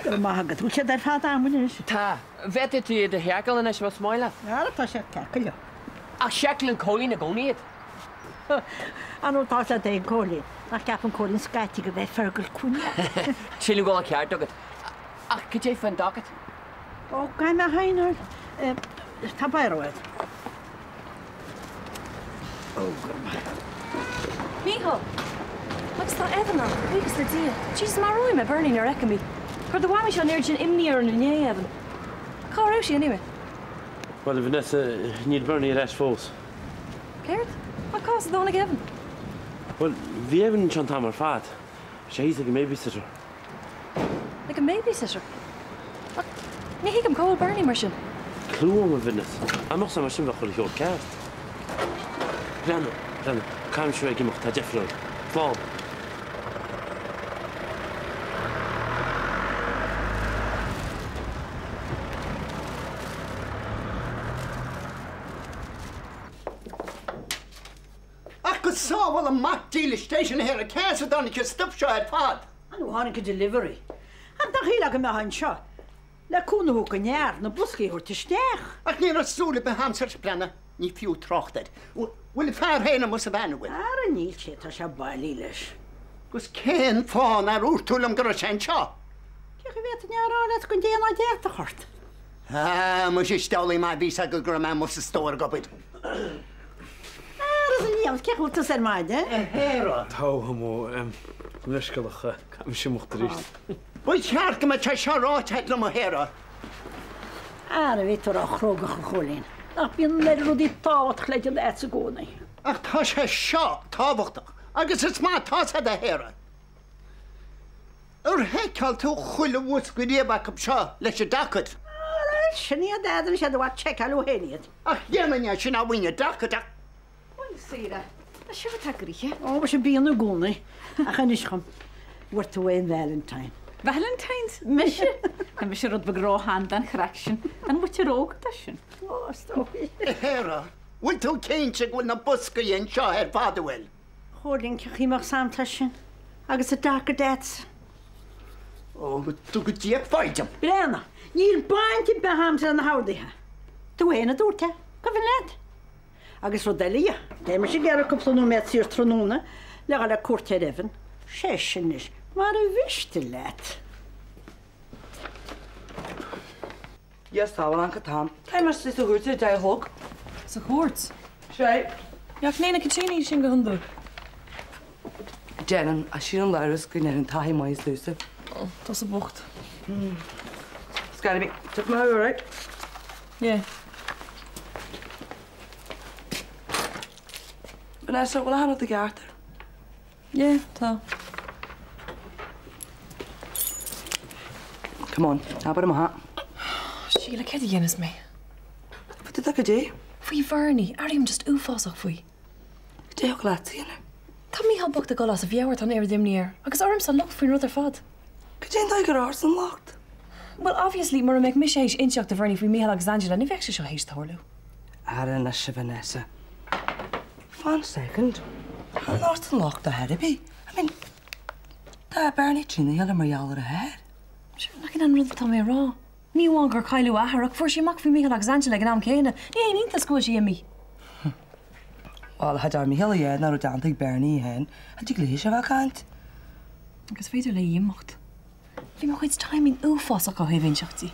Go raibh maith agat. Bhfuil siad ar fad a'm anois? Tá. Bhféadfadh tú iad a sheiceáil anois más maith leat. Ara tá siad ceart go leor. Ach seiceálann Cóilín i gcónaí iad. Ar ndóigh tá sé ag Cóilín. Nach gceapann Cóilín scaití go bheith Fergal Cúinne. Sílim go bhfuil an ceart agat. Ach cad é fán docket? Ó, caithfidh mé a shaighneáil. Tá biro agat. Ó, go raibh maith. Mícheál! Agus tá Evan ann, buíochas le Dia. Jesus, maróidh mé Bernie nuair a fheicim í. Chuir do mhamaí seo an oiread sin imní orainn inné, Evan. Cá raibh sí anyway? Bhuel, a Vanessa, níl Bernie ar ais fós. Céard? Ach cá as a dtáinig Evan? Bhuel, bhí Evan anseo an t-am ar fad. Bhí sé thíos ag an mbabysitter. Ag an mbabysitter? Ach ní thuigim, cá bhfuil Bernie mar sin? Clue agam, a Vanessa. Dá mbeadh sé mar sin bheadh chuile sheol ceart. Breathnaigh, breathnaigh, caithfidh mise a bheith ag imeacht, tá deifir orm. Slán. Ach go sábhála Mac dílis Dé sinn a Shaora, cé as a dtáinig an stuif seo ar fad? Ar ndóigh tháinig an delivery. Ach nár shílfeá go mbeifeá anseo le cúnamh a thabhairt don fhear na boscaí a thabhairt isteach. Ach ní raibh súil ar bith a'msa air, Breathnaigh, ní fiú trácht air. Bhfuil an fear féin amuigh sa veain, an bhfuil? Ara níl sé, tá sé bailithe leis. 'Gus cén fáth nár dhúirt tú liom go raibh sé anseo? Cén chaoi a bhféadfainn a rá leat goidé ná deatach ort? Ah, muise is diabhlaí maith a bhí 's agat go raibh mé amuigh sa stór ag obair. Ara a Liam, cén chaoi a bhfuil tusa ar maidin? A Shéara. Togha mo leithscéal ach caithfidh mise imeacht arís. Ba cheart go mbeadh sé seo ráite agat liom a Shéara. Ara bhí tú róchróga a Chóilín. Nach mbíonn an oiread rudaí tábhachtach le déanamh agat i gcónaí. Ach tá sé seo tábhachtach agus is maith atá 's agat a Shéara. Ar sheiceáil tú chuile bhosca riamh acu seo leis an docket? Ara, sin iad a dúirt siad a bheadh seiceáil ó shin iad. Ach dhéanfainn é sin á mhaoin an docket ach. Bhuel, a Saoire, tá sibh atá gnoitheach. Ó, muise bíonn i gcónaí. Ach inis dhom, bhfuair tú aon Valentine? Valentines? Mise? Tá mise rud beag róshean don chraic sin. Don mhuintir óg atá sin. Ó, is dóigh. A Shéara, bhfuil tú cinnte go bhfuil na boscaí anseo ar fad, an bhfuil? Chóilín, cén chaoi a mbeadh 's a'm sin agus an docket a'dsa. Ó, go dtuga Dia foighid dom. Breathnaigh, níl baint ar bith a'msa le na horduithe. Tú fhéin a dúirt é, cuimhin leat? Agus rud eile dhe, beidh mise ag iarraidh cúpla nóiméad saor tráthnóna le dhul ar cuairt ar Evan. Sé sin anois, mara mhiste leat. Yes, tá, bhuel, Uncle Tom. Tá mé sa chúirt ar a 10 a chlog. Sa chúirt? Sea. Nach ndéanann na toitíní sin go hiondúil? Déanann, ach sílim labhras go ndéanann taithí maith is domhsa. Oh, tusa bocht. It's gotta be. Took my alright? Yeah. Vanessa, bhfuil achan rud i gceart? Yeah, tá. Come on, abair amach. Síle, céard a dhéanfas mé? Faoi do goidé? Faoi Bhernie, airím just uafásach faoi. Goidé a thig leat a dhéanamh? Tá Mícheál bocht ag dul as a mheabhair, tá an oiread imní air. Agus ormsa an locht faoin rud ar fad. Goidé an dóigh gur ortsa an locht? Well, obviously, mura mbeadh mise théis inseacht do Bhernie faoi Mícheál agus Angela, ní bheadh sé seo théis tarlú. Ara anois a Vanessa. Fan second. An ort an locht ar chor ar bith? I mean, tá Bernie trína chéile mar gheall ar a hathair. Sure, nach in an rud atá mé a rá? Ní amháin gur cailleadh a athair ach fuair sé amach faoi Mícheál agus Angela ag an am céanna. Ní haon iontas go bhfuil sé imní. Bhuel, cha dear Mícheál a dhéanamh nach raibh déanta ag Bernie féin. Cha dtig léi a bheith ag caint. Agus féidir léi imeacht. Bhí mo chuid timing uafásach ó thaobh inseacht di.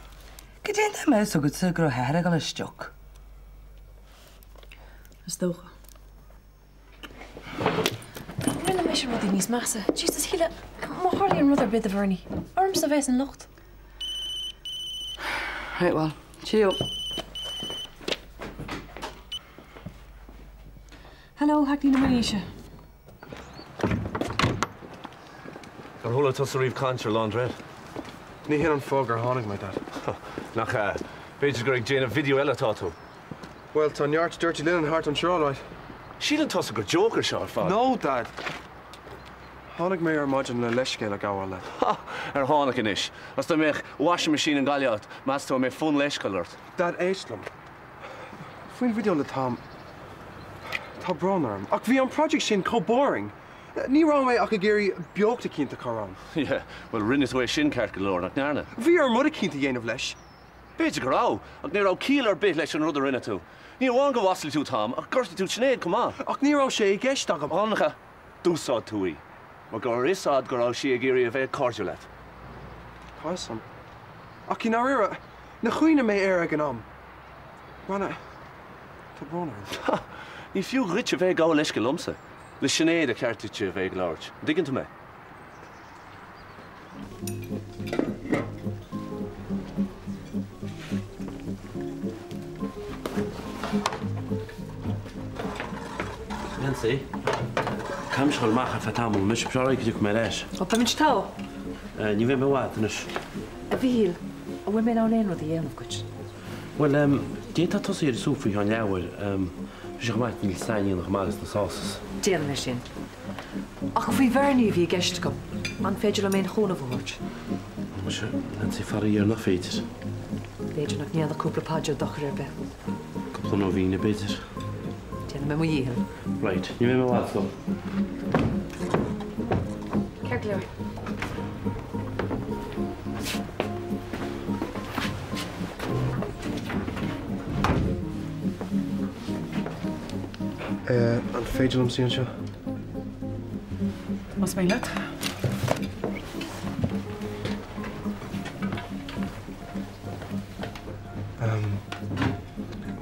Goidé an dóigh a mbeadh fhios agatsa go raibh a hathair ag dul isteach? Is dócha. Rinne mise rudaí níos measa. Jesus, Shíle, má tharlaíonn rud ar bith do Bhernie, ormsa a bheas an locht. Right, well, cheerio. Hello, Hackney na Mailíse. Ar chuala tusa riamh caint ar laundrette? Ní hin an fáth gur tháinig mé, Dad. Nach ea? B'fhéidir gur ag déanamh video eile atá tú. Bhuel, tá neart dirty linen thart anseo, alright. Síleann tusa gur joke é seo ar fad. No, Dad! Tháinig mé ar maidin le leithscéal a ghabháil leat. Ha! Ar tháinig anois? Agus dá mbeadh washing machine i nGaillimh agat, meas tú an mbeadh fonn leithscéil ort? Dad, éist liom. Faoin video le Tom, tá brón orm, ach bhí an project sin chomh boring! Ní raibh mé ach ag iarraidh beocht eicínt a chur ann. Yeah, bhuel rinne tú é sin ceart go leor, nach ndearna? Bhí orm rud eicínt a dhéanamh leis. B'fhéidir go raibh, ach ní raibh ciall ar bith leis an rud a rinne tú. Ní amháin go mhaslaigh tú Tom, ach ghortaigh tú Sinéad chomh maith. Ach ní raibh sé i gceist agam. A Dhonncha, d'úsáid tú í. Mar go raibh a fhios a'd go raibh sí ag iarraidh a bheith cairdiúil leat. Tá 'fhios a'm. Ach i ndáiríre, níor chuimhnigh mé air ag an am. Bronagh, tá brón orm. Ha! Ní fiú dhuit a bheith ag gabháil leithscéil liomsa. Le Sinéad ba cheart duit a bheith ag labhairt. An dtuigeann tú mé? Nancy, Caithfidh mise dul amach ar feadh tamaill anois, beidh sé alright go dtiocfaidh mé ar ais. Ó, beimid togha. Ní bheidh mé i bhfad anois. A Mhíchíl, an bhfuil mé in ann aon rud a dhéanamh duit? Bhuel, d'fhéadfá tosaí ar an súp faoi cheann leathuair. Bhí sé chomh maith, níl Stan chomh maith leis na sauces. Déanfaidh mé sin. Ach faoi Bhernie a bhí i gceist agam. An féidir liom aon chúnamh a thabhairt? Muise, Nancy, faraor nach féidir. B'fhéidir nach ndéanfadh cúpla paidir dochar ar bith. Cúpla nóibhíne, b'fhéidir. Déanfaidh mé mo dhícheall. Right, ní bheidh mé i bhfad so. Ceart go leor. An féidir liom suí anseo? Más mian leat.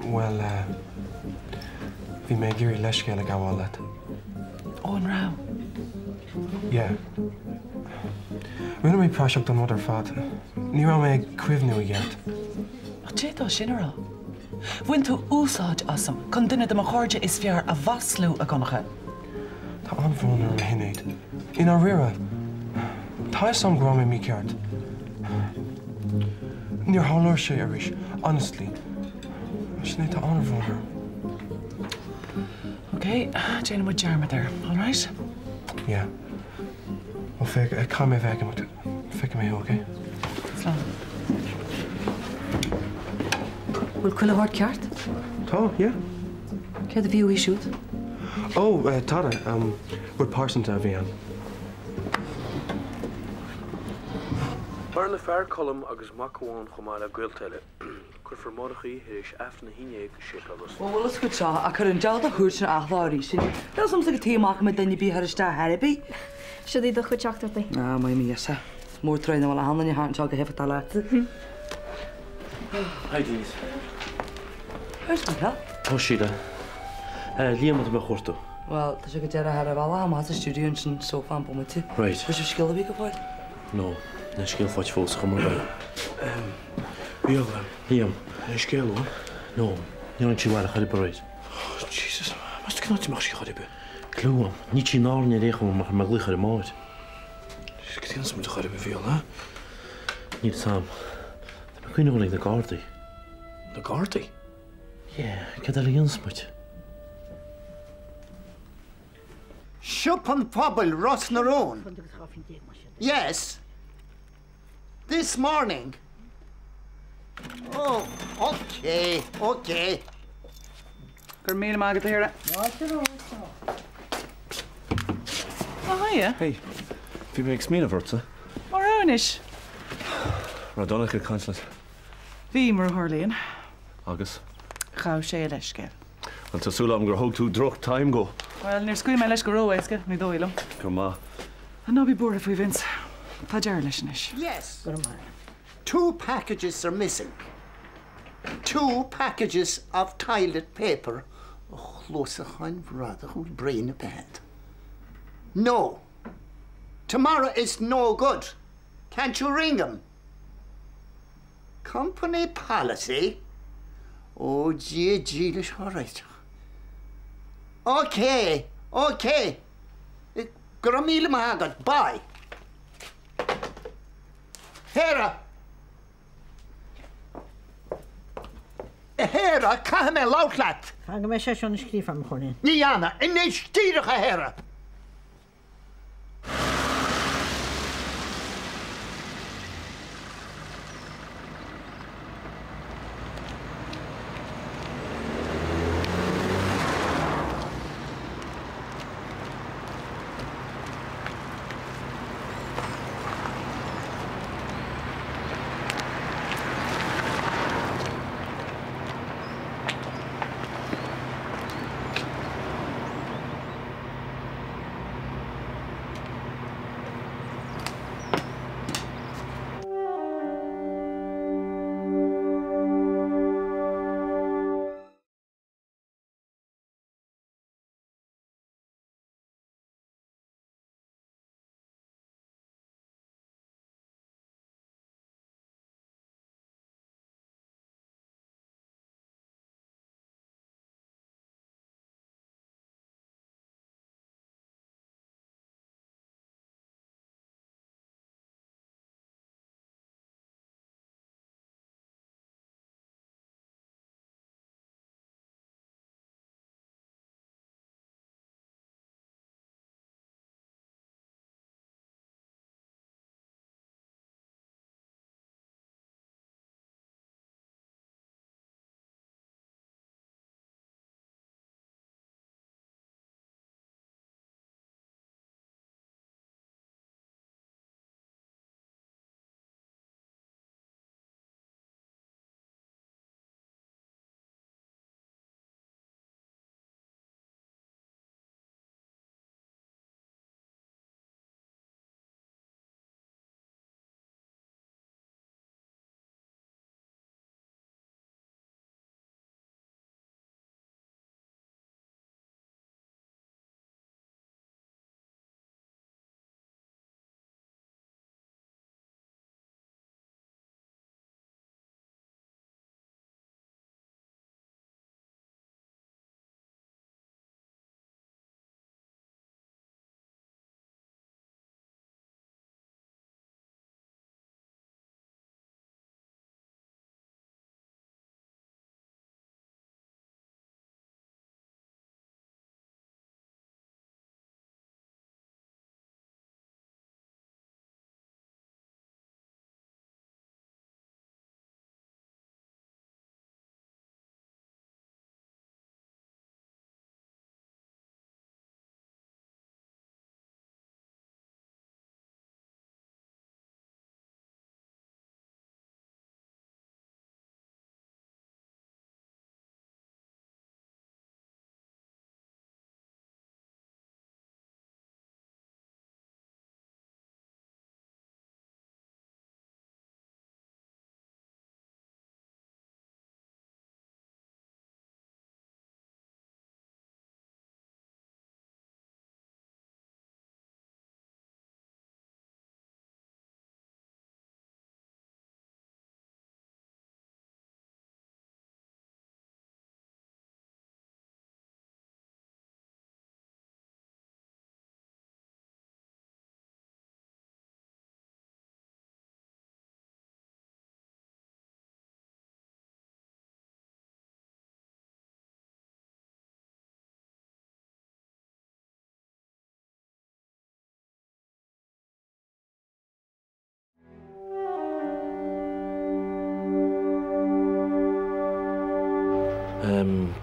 Bhuel, bhí mé ag iarraidh leithscéal a ghabháil leat. Ó, an raibh? Yeah. Rinne mé praiseach den rud ar fad. Ní raibh mé ag cuimhniú i gceart. Ach d'fhéadfá sin a rá. Bhain tú úsáid asam chun duine de mo chairde is fearr a mhaslú, a Dhonncha. Tá an-bhrón orm, a Shinéad. I ndáiríre. Tá 'fhios a'm go raibh mé mícheart. Níor tharlódh sé arís, honestly. Sinéad, tá an-bhrón orm. Ok, déanfaidh muid dearmad air, alright? Yeah. Bhuel, féach, caithfidh mé a bheith ag imeacht. Feicfidh mé thú, ok? Slán. Bhfuil chuile shórt ceart? Tá, yeah. Céard a bhí uaidh siúd? Ó, tada, rud pearsanta a bhí ann. Maireann a fear Colm agus mac amháin chomh maith le gaolta eile. Cuirfear amárach í tar éis Aifreann 11 i Séipéal Ros Ó, bhfuil a fhios agat seo, ach chuir an diabhal de chuairt sin athlá arís sinn. Níl a fhios agamsa cad chuige a mbacaim le duine ar bith a chur isteach ar bith. Siod iad do chuid teachtaireachtaí. Á, maith mo Dhia-sa. Is mór an truaighe nach bhfuil achan duine thart anseo go héifeachtach leatsa. Hi Denise. How's Micheál? Tá Síle. Liam atá mé a chuartú. Bhuel, tá sé go deireadh thar a bhealach amach sa stiúideo ansin so fan bomaite. Right. Bhfuil sibh scéal ar bith go fóill? No, níl scéal faighte fós chomh maith. Bhí Liam. Níl scéal uaim. No, ní raibh sí abhaile chor ar bith aréir. Oh, Jesus, meas tú cén áit a mbeadh sí chor ar bith? Clue agam. Níl sí in Árainn ar aon chuma mar chuir mé glaoch uirthi amáir. Cad a dhéanfas muid chor ar bith, a Mhícheáil, ha? Níl 'fhios a'm. Tá mé ag cuimhneamh dhul ag na Gardaí. Na Gardaí? Yeah, céard eile a dhéanfas muid? Siopa an Phobail, Ros na Rún. Yes. This morning. Oh, okay, okay. Go raibh míle maith agat, a Shira. Oh, hiya. Hey, bhí mé ag smaoineamh ortsa. Mar raibh anois? Raibh Donncha ag caint leat? Bhí, mar a tharlaíonn. Agus? Ghabh sé a leithscéal. Bhuel, tá súil agam gur thug tú droch time dhó. Bhuel, níor scaoil mé leis go ró-éasca, ní dóigh liom. Go maith. Ná bí buartha faoi Vince. Tá deireadh leis anois. Yes. Two packages are missing. Two packages of toilet paper. A chluasacháin bhradach bhfuil braon ar bith agat? No. Tomorrow is no good. Can't you ring him? Company policy? Ó Dia dílis ár réiteach. Ok, ok. Go raibh míle maith agat. Bye. Hera! A Hera, caithfidh mé labhairt leat! Fan go mbeidh sé seo scríofa agam, a Chóilín. Ní fhanfaidh. Anois díreach, a Hera!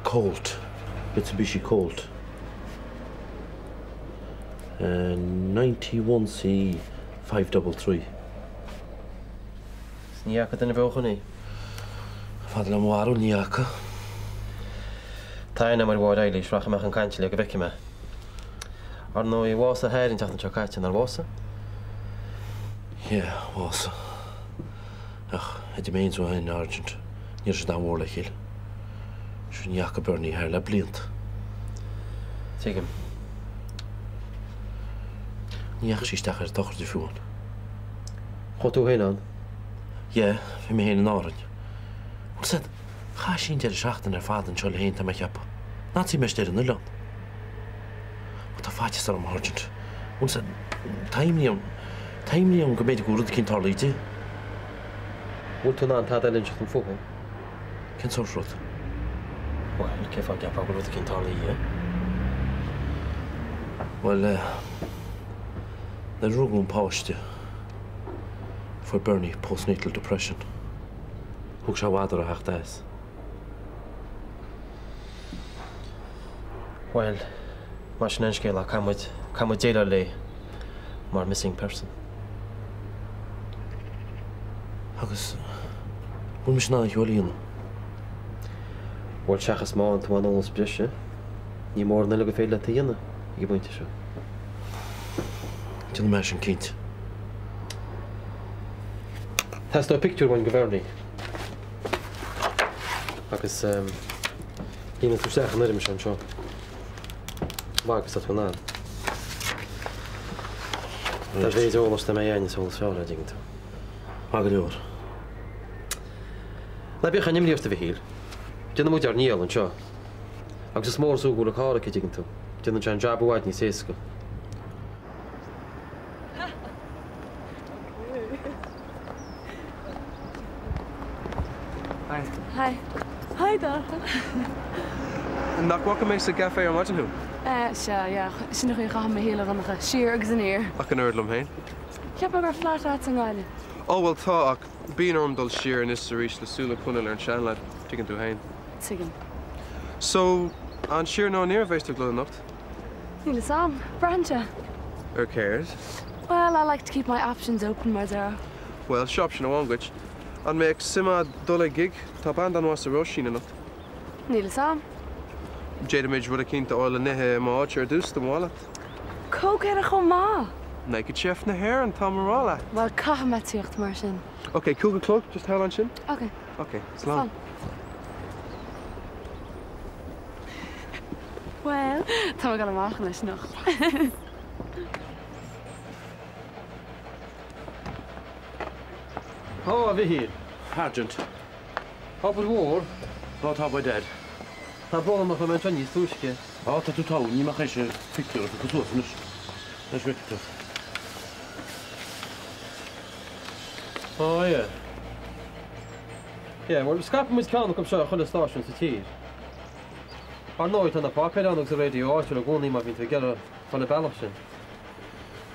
Colt. Mitsubishi Colt. 91C 533. Is ní fhaca duine beo ó shin í. Fada le mo bharúil ní fhaca. Tá aithne agam ar Mháire Eilís, rachaidh mé chun cainte léi go bhfeicfidh mé. Ar ndóigh, bhásaigh a hathair an tseachtain seo caite, nár bhásaigh? Yeah, bhásaigh. Ach idir mé féin is tú féin, a Shargent, ní raibh siad an-mhór le chéile. Sure, ní fhaca Bernie a athair le blianta. Tuigim. Ní dheachaigh sí isteach ar an tsochraid fiú amháin. Chuaigh tú féin ann? Yeah, bhí mé féin in Árainn. Bhfuil 's a'd, chaith sí an deireadh seachtaine ar fad anseo léi féin, tá mé a cheapadh. Not see mé ar an oileán. Ó tá faitíos orm, a Shargent. Bhfuil 's a'd, tá imní orm, tá imní orm go mb'fhéidir go bhfuil rud eicínt tarlaithe di. Bhfuil tú in ann tada eile a inseacht dom fúithi? Cén sórt rud? Bhuel, cén fáth a gceapfá go bhfuil rud eicínt tarlaithe? Bhuel, eh, nuair a rugadh an páiste, fuair Bernie postnatal depression. Thóg sé i bhfad air a theacht as. Bhuel, mar sin é an scéal, caithfidh muid, caithfidh muid déileáil léi mar missing person. Agus bhfuil mise in ann a sheol a dhéanamh? Bhuel, seachas má fhaigheann tú aon eolas breise, ní mórán eile gur féidir leat a dhéanamh ag an bpointe seo. Déanfaidh mé sin cinnte. Teastóidh pictiúr uainn de Bhernie. Agus líonfaidh tú isteach an fhoirm seo anseo. Maith agus tá tú in ann. Dá mhéid eolais dá mbeidh againn is eolas fearr é, an dtuigeann tú. Maith go leor. Ná bíodh aon imní ort a Mhichíl. Déanfaidh muid ár ndícheall anseo. Agus is mór is fiú go bhfuil an carr aici, an dtuigeann tú. Déanann sé an jab i bhfad níos éasca. Hi. Hi. Hi Donncha. Nach bhfaca mé sa gcafé ar maidin thú? Eh, sea, yeah. Sin an chaoi a chaithim mo shaol a Dhonncha, siar agus aniar. Ach an oiread liom féin. Cheap mé go raibh flat agat i nGaillimh. Ó, bhuel tá, ach bíonn orm dul siar anois is arís le súil a choinneáil ar an seanleaid, tuigeann tú féin. Tuigim. So, an siar nó aniar a bheas tú ag dul anocht? Níl fhios a'm. Braitheann sé. Ar céard? Well, I like to keep my options open, mar a déarfá. Bhuel, seo option amháin duit. An mbeadh suim a'd dul ag gig? Tá band an-mhaith sa Róisín anocht. Níl fhios a'm. D'fhéadfaimis rud eicínt a fháil le n-ithe i m'áit ar dtús, dá mba mhaith leat. Cócaire chomh maith! Naked Chef na hÉireann, tá mé a rá leat. Bhuel, caithfidh mé tíocht mar sin. Ok, 5 a chlog, just thall ansin? Ok. Ok, slán. Slán. Bhuel, tá mé ag dul amach anois anocht. Ó, a Mhichíl. Sergeant. Obair mhór. Ó, tá by dad. Tá brón orm nach raibh mé anseo níos túisce. Ó, tá tú togha, ní mbeadh éise pictiúr a phiocadh suas anois. Anois feicfidh tú. Ó, yeah. Yeah, bhuel, scaipfidh muid ceann acu seo chuile stáisiún sa tír. Ar ndóigh, tá na páipéir ann agus an raidió áitiúil i gcónaí má bhíonn tú ag iarraidh dul an bealach sin.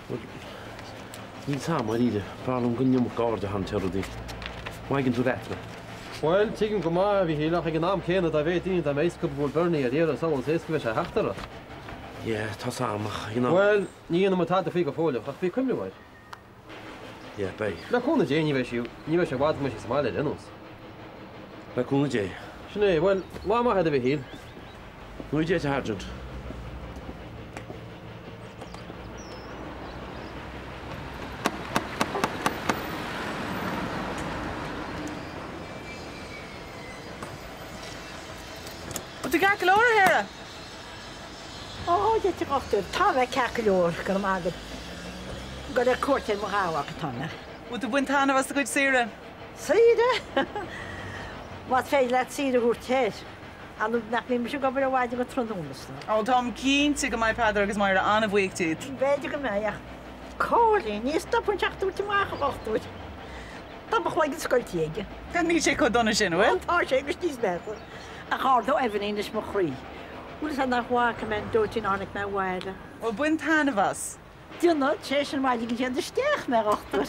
Bhuel, níl 's a'm, dáiríre. B'fhearr liom gan an iomarca aird a tharraingt ar rudaí. Má thuigeann tú leat mé. Bhuel, tuigim go maith, a Mhichíl, ach ag an am céanna, dá mhéad daoine dá mbeidh 'fhios acu go bhfuil Bernie ar iarraidh, is amhlaidh is éasca a bheidh sé a theacht orthu. Yeah, tá 's a'm, ach, you know. Bhuel, ní dhéanfaidh muid tada faoi go fóilleach, ach bí ag cuimhneamh air. Yeah, beidh. Le cúnamh Dé ní bheidh sí, ní bheidh sé i bhfad go mbeidh sí sa mbaile ar aon nós. Le cúnamh Dé. Sin é, bhuel, lá maith agat a Mhichíl. Ní Dé, a Shargent. Bhfuil tú ceart go leor, a Shéara? Ó, dia duit a dhochtúir, tá mé ceart go leor, go raibh maith agat. Ag dul ar cuairt ar mo ghamhac atá mé. Bhfuil tú ag baint taitneamh as do chuid saoire? Saoire? Más féidir leat saoire a thabhairt air. Ar ndóigh nach mbíonn mise ag obair ó mhaidin go tráthnóna is dóigh. Ó, táim cinnte go mbeidh Peadar agus Máire an-bhuíoch díot. B'fhéidir go mbeidh, ach Cóilín, ní stopann sé ach tabhairt amach, a dhochtúir. Tá mo chloigeann scoilte aige. Níl sé chomh dona sin, an bhfuil? Tá sé agus níos measa. Ach ardaigh Evanine leis mo chroí. Bhfuil fhios a'd nach bhfaca mé an dóitín ó tháinig mé abhaile. Bhuel, bain taitneamh as. Déanfaidh, tar éis an bhaile go dtéad isteach mé, a dhochtúir.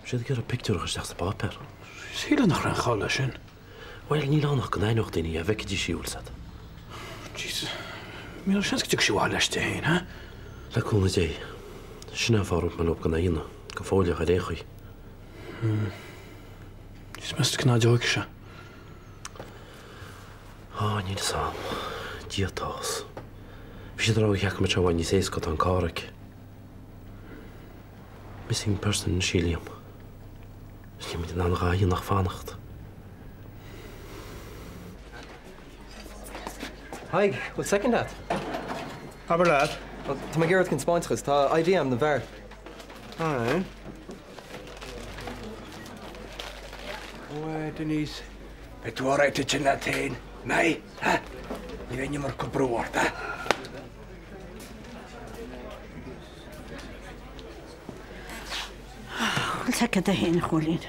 Siad ag iarraidh pictiúr a chur isteach sa bpáipéar. Sílim nach raibh aon chall leis sin. Bhuel, níl ann ach go n-aithneodh daoine í, dá bhfeicfidís í, bhfuil 'fhios a'd. Jesus. Míle seans go dtiocfaidh sí abhaile aisti féin, ha? Le cúnamh Dé. Sin é an fáth a raibh mé leo gan é a dhéanamh, go fóill ach ar aon chaoi. Hmm. Jesus, meas tú ná dtiocfaidh sí? Á, níl 'fhios a'm. Dia atá 'fhios. Bhí siad ag rá go cheapfadh muid seo i bhfad níos éasca tá an carr aici. Missing person anois í, Liam. Níl muid in ann a dhath a dhéanamh ach fanacht. Haigh, bhfuil soicind a't? Abair leat. Bhuel, tá mé ag iarraidh rud éicint a 'speáint dhuit, tá idea a'm don bheár. Alright. Ó, a Denise, beidh tú alright ansin leat féin, an mbeidh, ha? Ní bheidh an iomarca brú ort, ha? Bhfuil 's aici féin, a Chóilín,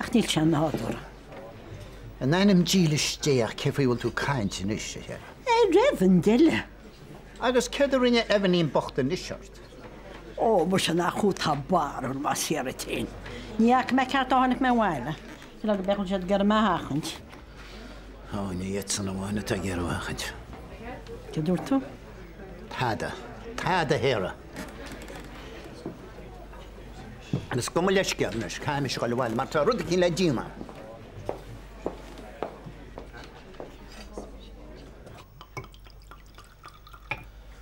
ach níl sé nádúrtha. In ainm dílis Dé ach cé faoi a bhfuil tú ag caint anois, a Sherry? Ar Evan deile. Agus céard a rinne Evanín bocht anois ort? Ó, muise nach thú atá barrúil más fíor duit féin. Ní fhaca mé ceart ó tháinig mé abhaile. Sílim go bhfuil siad ag iarraidh mé a sheachaint. Ó, ní iadsan amháin atá ag iarraidh thú a sheachaint. Cad dúirt tú? Tada. Tada, a Sherry. Agus gabh mo leithscéal anois, caithfidh mise dhul abhaile mar tá rud eicínt le déanamh a'm.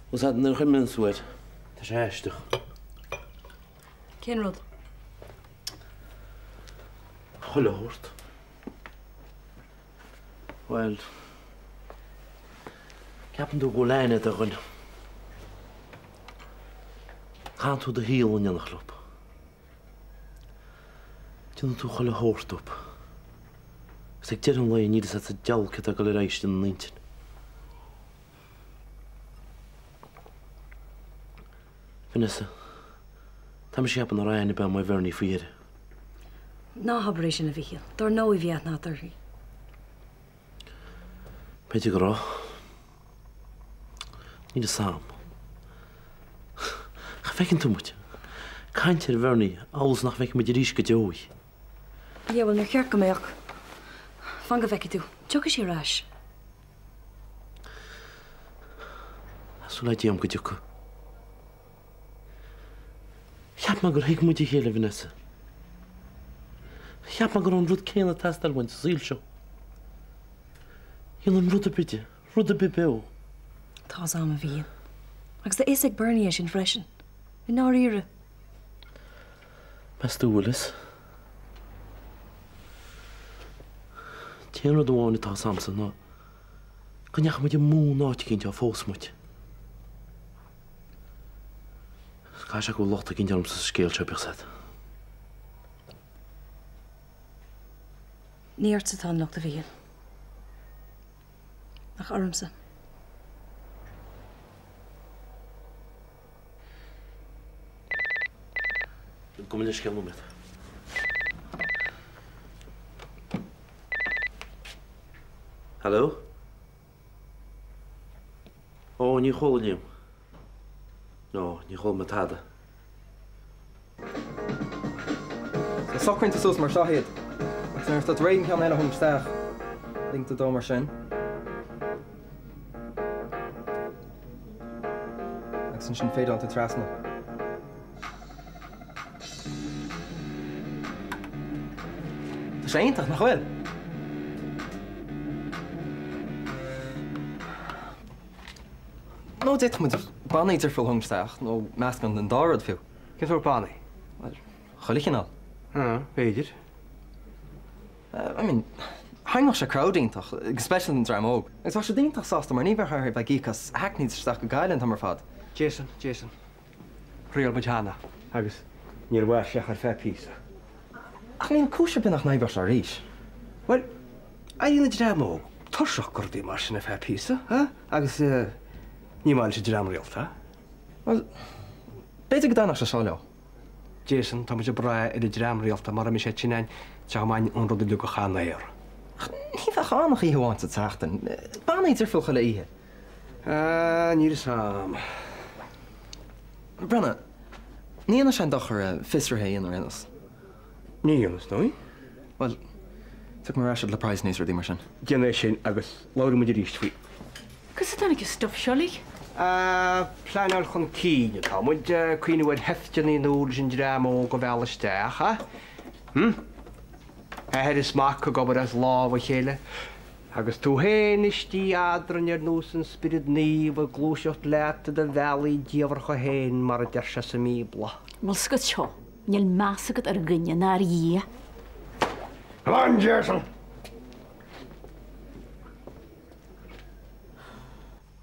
Bhfuil 's a'd nuair a chuimhníonn tú air, tá sé aisteach. Cén rud? Chuile shórt. Bhuel, ceapann tú go bhfuil aithne a'd ar dhuine. Caitheann tú do shaol in éineacht leo. Déanann tú chuile shórt dóibh. Agus ag deireadh an lae níl fhios a'd sa diabhal céard atá ag dul ar aghaidh istigh ina n-intinn. Vanessa, tá mise ag ceapadh nach raibh aithne ar bith a'm ar Bhernie faoi dheireadh. Ná habair é sin, a Mhíchíl. Dár ndóigh bhí aithne agat uirthi. B'fhéidir go raibh. Níl fhios a'm. Cha bhfeiceann tú muid. Ag caint ar Bhernie amhail is nach bhfeicfidh muid arís go deo í. Yeah, bhuel, níor cheart go mbeadh. Fan go bhfeicfidh tú. Tiocfaidh sí ar ais. Tá súil le Dia a'm go dtiocfaidh. Cheap mé gur thuig muid a chéile, Vanessa. Cheap mé go raibh an rud céanna ag teastáil uainn sa saol seo. Dhéanfainn rud ar bith di, rud ar bith beo. Tá's a'm, a Mhíchíl. Agus tá fhios ag Bernie é sin freisin. I ndáiríre. Meas tú bhfuil fhios? T-aon rud amháin atá 'fhios a'msa ná go ndeachaigh muid amú in áit eicínt ó phós muid. Caithfidh sé go bhfuil locht eicínt ormsa sa scéal seo, bíodh 's a'd. Ní ortsa atá an locht, a Mhíchíl. Ach ormsa. Gabh mo leithscéal nóiméad. Hello? Ó, ní chuala Liam. No, ní chuala mé tada. So socraíonn tú suas mar seo iad. Agus nuair atá tú réidh an ceann eile a thabhairt isteach, ligeann tú dó mar sin. Agus ansin fadal tú trasna. Tá sé iontach, nach bhfuil? Nó d'fhéadfadh muid bannaí difriúla a thabhairt isteach, nó meascán den dá rud fiú. Cén sórt bannaí? Bhuel, chuile chineál. Ah, b'fhéidir. I mean, tharraingeodh sé crowd iontach, go speisialta an dream óg. Agus bheadh siad iontach sásta mar ní bheadh orthu bheith ag íoc as hackneys isteach go Gaillimh an t-am ar fad. Jason, Jason. Thriail muid cheana agus níor mhair sé ach ar feadh píosa. Ach níl cúis ar bith nach n-oibreodh sé arís. Bhuel, éiríonn an dream óg tuirseach de rudaí mar sin ar feadh píosa, ha? Agus ní maith leis an dream rialta. Bhuel, b'fhéidir go dtaitneodh sé seo leo. Jason, tá muid ag brath ar an dream rialta mura mbeidh siad sin ann, tiocfaidh amach an rud uilig a chaitheamh an aer. Ach ní bheadh ann ach oíche amháin sa tseachtain. Bannaí difriúil chuile oíche. Ah, níl fhios a'm. Brenna, ní dhéanfaidh sé aon dochar fiosruithe a dhéanamh ar aon nós. Níl, is dóigh. Bhuel, tiocfaidh mé ar ais le praghsanna is rudaí mar sin. Déan é sin agus labhróidh muid arís faoi. Conas a tháinig an stuif seo uilig? Pleanáil chun cinn atá muid, cuimhniú ar sheifteanna nua leis an dream óg a mhealladh isteach, ha? Hm? Athair is mac ag obair as lámh a chéile, agus tú féin istigh eadrainn ar nós an Spioraid Naomh ag gluaiseacht leat i do bhealaí diamhracha féin mar a deir sé sa mBíobla. Bhfuil 's agat seo, níl meas agat ar dhuine ná ar Dhia. Come on, Jason!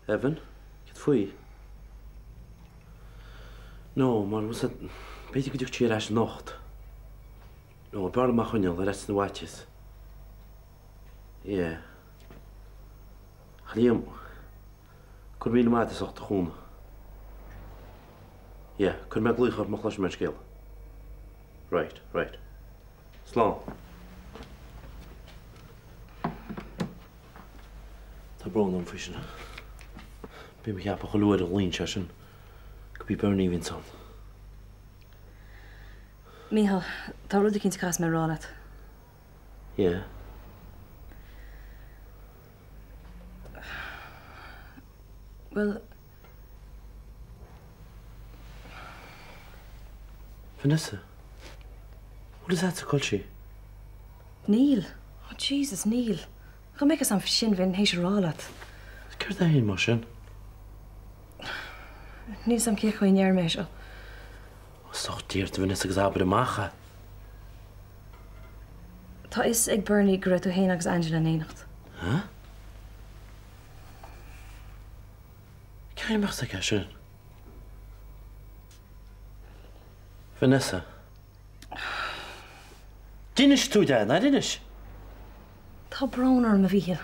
Evan, Cad faoi? No, mar bhfuil 's a'd, b'fhéidir go dtiocfaidh sí ar ais anocht. No, b'fhearr liom é a choinneáil ar fhaitíos na bhfaitíos. Yeah. Ach Liam, go raibh míle maith agat as ucht do chúnamh. Yeah, cuirfidh mé glaoch ort má chloisim aon scéala. Right, right. Slán. Tá brón orm faoi sin. Bím ag ceapadh chuile uair a ghlaonn sé sin gurb í Bernie a bhíonns ann. Mícheál, tá rud eicínt a chaithfeas mé a rá leat. Yeah. Bhuel. Vanessa, bhfuil fhios a'dsa cá bhfuil sí? Níl. Oh Jesus, níl. Dá mbeadh fhios a'm sin bheinn théis a rá leat. Céard é fhéin mar sin? Níl fhios a'm cén chaoi a ndéarfaidh mé é seo. As ucht Dé ort a Vanessa agus abair amach é. Tá fhios ag Bernie go raibh tú fhéin agus Angela in éineacht. Huh? Cén mbeadh fhios aige sin? Vanessa. D'inis tú di, nár inis? Tá brón orm, a Mhíchíl.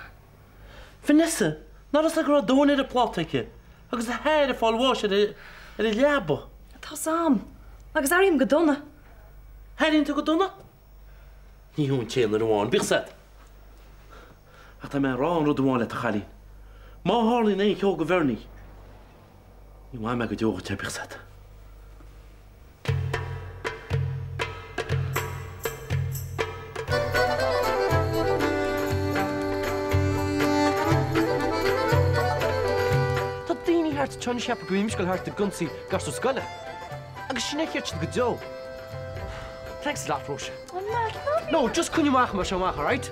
Vanessa, nach raibh fhios go raibh domhan ar a pláta aici agus a hathair ag fáil bháis ar a leaba. Tá 's a'm. Agus airím go dona. Airíonn tú go dona? Ní thú an t-aon duine amháin, bíodh 's a'd. Ach tá mé ag rá aon rud amháin leat, a chailín. Má tharlaíonn aon cheo go Bhernie, ní mhaithfidh mé go deo dhuit é, bíodh 's a'd. Tá daoine thart anseo ag ceapadh go mbímse ag dul thart ag ionsaí gasúir scoile. Agus sin é a cheart siad go deo. Thanks a lot, Róise. Oh, Matt, ná bí. No, just coinnigh amach mar seo amach, alright?